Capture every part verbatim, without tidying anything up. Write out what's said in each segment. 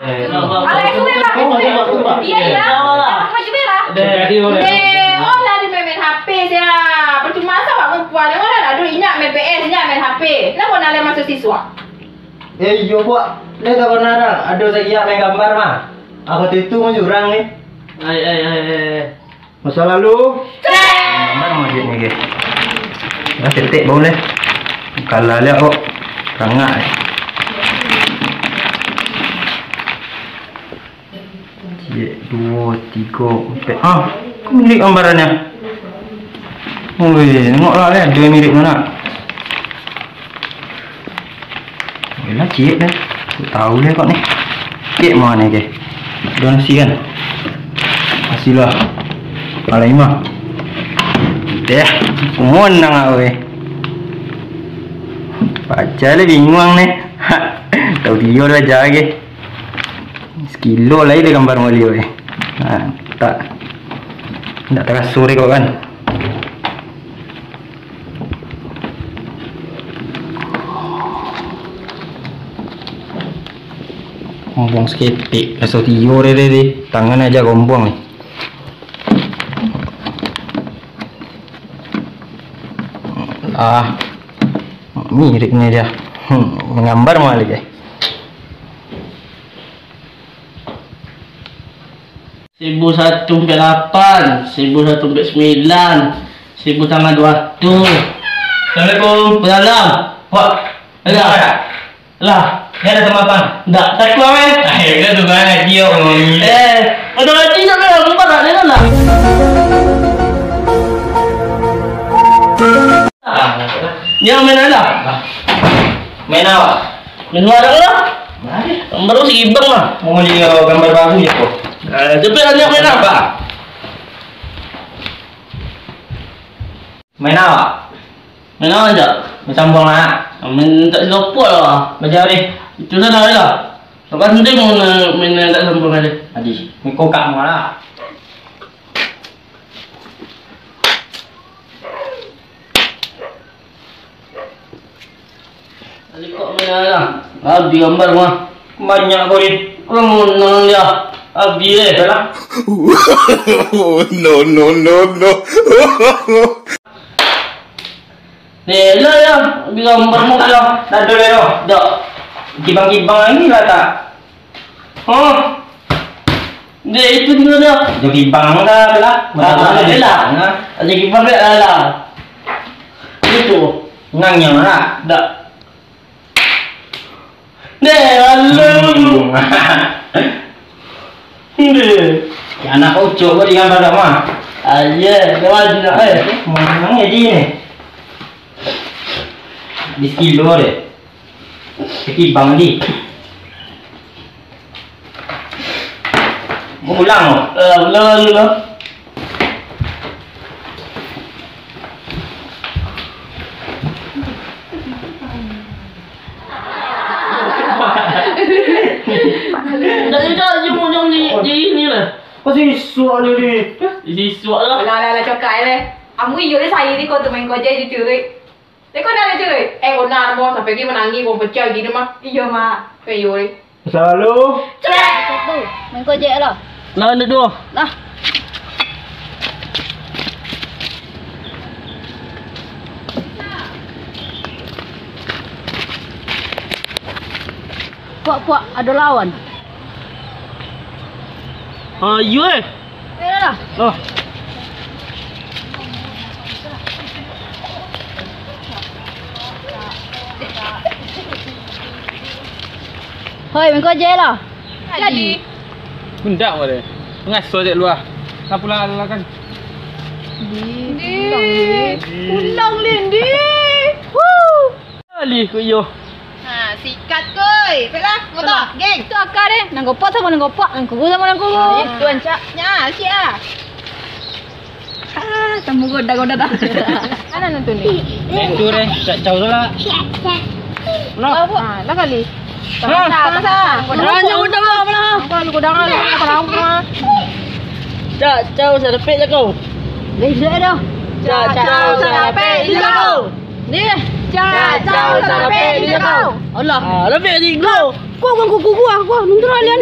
Alah, sudah lah, sudah. Iya, iya. Apa juga lah? Deh, oh lah, dia main-main H P sia. Percuma sa awak perempuan ni, mana ada inyak main P S, inyak main H P. Kenapa nak masuk siswa? Eh, iyo, Pak. Dia tak pernah dah. Ada saya main gambar mah. Aku tu itu mah jurang ni. Ai, ai, ai, ai. Masa lalu. Gambar mah duit ni, guys. Dah setek baru leh. Kalah liak kok. Rangak, eh. Ciek, duo, tigo, ampek. Ah, kok mirip gambarannyo. Oi, tengoklah, leh, duo mirip tu nak. Yelah, ciek dah. Aku tahu lah kok ni. Ciek mah ni, ke. Donasi kan. Hasil lah. Alai mah. Deh, kumun nang aku, eh. Pacar lah bingung ni. Tahu dia lah jaga, ke. Sekilo lai deh gambar Maulio, eh. Ha, tak. Ndak taraso deh kok kan. Ngomong saketek, raso tiyo deh, deh, deh. Tangan aja gombong ni. Ah, miripnya dia. Hmm, manggambar mah lagi. Seribu satu ampek lapan, seribu satu ampek sembilan, seribu tangah duo ratus. Assalamualaikum. Waalaikumsalam. Wah, ada. Lah, ni ada sama apa? Ndak, takut, men. Eh, udah tu kan, ngaji, yo. Eh, ada ngaji, ndak ada, lupa tak, dia lah. Ah, dia main apa? Main apa? Main apa lah? Baru si Ibang lah. Mau lihat gambar baru ya, kok? Eh, tapi hanya main apa? Main apa? Main apa, Cak? Main sambuang lah. Main tak silopot lah. Baca deh. Itu sana lah. Lepas nanti mau main tak sambuang aja. Adi, main kokak mau lah. Tadi kok main lah. Habis gambar mah. Banyak kau ni. Kau mau nang dia. Habis deh. Dah lah. No, no, no, no. Deh, lah ya. Habis gambar mah dah. Dah ada deh tu. Dah. Kibang-kibang lagi lah tak? Oh. Dek, itu tinggal dah. Jadi bang dah, dah lah. Ah, dah lah. Nah. Jadi bang dah lah. Itu. Ngang yang mana? Dah. Dek, alam. Dek. Ya, anak ucok kau di gambar dah mah. Ah, iya, dia wajib nak, eh. Mana jadi ni? Di sekilo deh. Sakit bang ni. Mau pulang, no? Eh, pulang dulu, no. Dah juga, you mau nyong di, di ini lah. Kau sisuak ni, ni. Sisuak lah. Alah, alah, alah, cakap, eh. Amu iyo deh, saya ni kau tu main kau je, jujur, eh. Dek, kau nak leceh, dek? Eh, onar mo, sampai gini manangih, kau pecah gini mah. Iyo, Mak. Kayo, dek. Selalu. Cek! Satu. Main kojek lah. Nah, ini dua. Nah. Puak-puak, ada lawan. Ah, iyo, eh. Ayolah. Oh. Hoi, mangko je lah. Jadi. Jadi. Indak, mare. Ngaso cek luah. Nak pulang lah kan. Di. Di. Pulang, Lin. Pulang, Lin, di. Woo. Alih ko iyo. Ha, sikat koi. Peklah, motor, geng. Tu akar deh. Nang gopok samo nang gopok, nang kubu samo nang kubu. Ha, itu ancak. Nya, siap ah. Ah, tamu goda-goda dah. Mana nonton ni? Itu deh, cak cau tu lah. Lah. Ha, lah kali. Ha, sama-sama. Jangan, jangan goda lah, mana? Aku lalu goda lah, aku lalu lah. Cak cau sadapek je kau. Beda dah. Cak cau sadapek je kau. Ni, cak, cak, cak, sampai ni kau. Alah. Ah, lebih lagi gua. Kau kan kuku gua, gua nundra lian.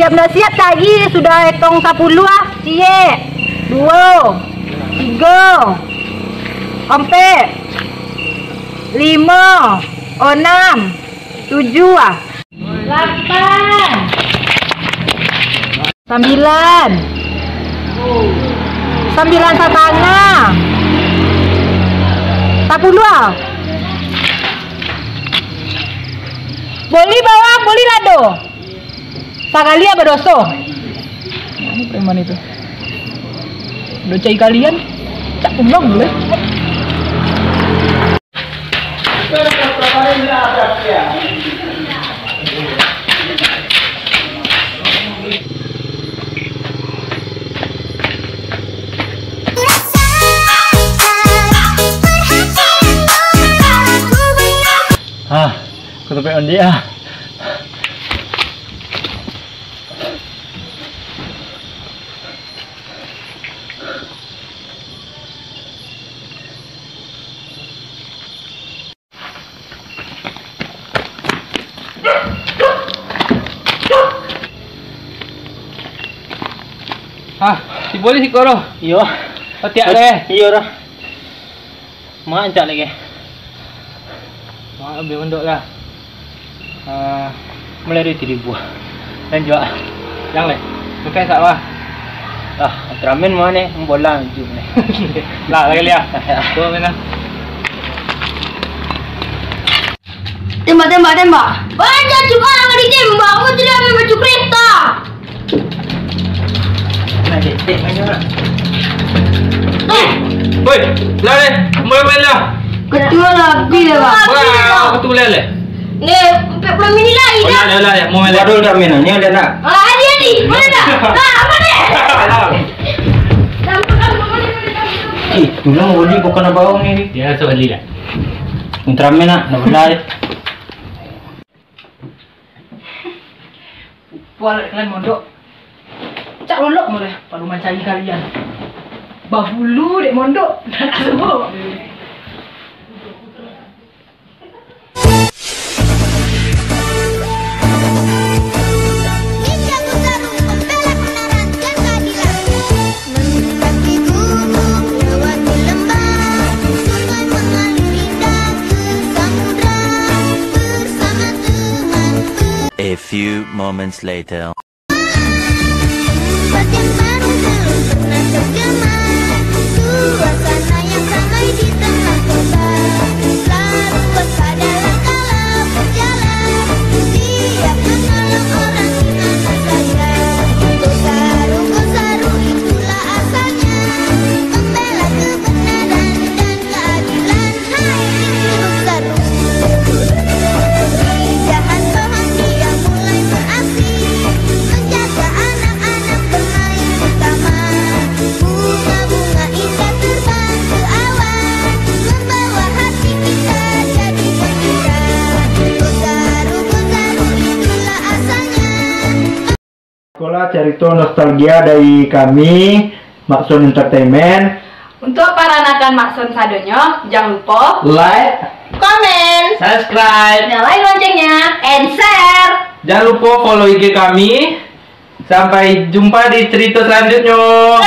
Siap ndak siap, tadi sudah etong sapuluah ah. Ciek. Duo. Tigo. Ompek. Limo. Onam. Tujuah. Lapan. Sambilan. Sambilan satangah. Sapuluah. Boli bawang, boli lado. Sakali badoso. Ini preman itu. Udah cari kalian, cak pulang boleh. Ah, aku sampai onde ah. Ah, si polisi ko doh. Iyo. Patiak deh. Iyo doh. Mak ancak lagi. Mak ambil mondok lah. Ah, mulai dari tiga ribu. Dan juga. Yang leh. Bukan sak lah. Ah, Ultraman mana? Bola anjing ni. Lah, lagi lihat. Gua main lah. Tembak, tembak, tembak. Banyak juga yang ditembak. Aku tidak ambil baju kereta. Nah, cek, cek, main lah. Eh, Woi, lah deh, mulai main lah. Ketua lah, habis lah, Bang. Wah, aku tu boleh leh. Ni, empat puluh minit lagi. Oh, dah. Lah, lah, lah, ya, mau main lah. Baru dah main, ni udah nak. Ah, Adi, Adi, boleh tak? Ah, apa ni? Ih, dulu mau beli bukan abang ni. Ya, so beli lah. Ultraman nak, nak benar. Pualah kalian mondok. Cak lolok mulai, palu mancari kalian. Bahulu dek mondok, nak sebut. Mendaki gunung, lewati lembah, sungai mengalir indah ke samudra, bersama teman. A few moments later. Batin baru belum pernah terjemah, suasana yang ramai di tengah kota, selalu waspada langkah berjalan, siap menolong orang di mana saja. Gosaru, gosaru, itulah asalnya, membela kebenaran dan keadilan. Hai, gosaru. Jahan pohon dia mulai beraksi, menjaga anak-anak bermain di taman. Bunga-bunga indah terbang ke awan, membawa hati kita jadi gembira. Gosaru, gosaru, itulah asalnya. Itulah carito nostalgia dari kami, Makson Entertainment. Untuk paranakan Makson sadonyo, jangan lupa like, komen, subscribe, nyalain loncengnya, and share. Jangan lupa follow I G kami. Sampai jumpa di cerita selanjutnya.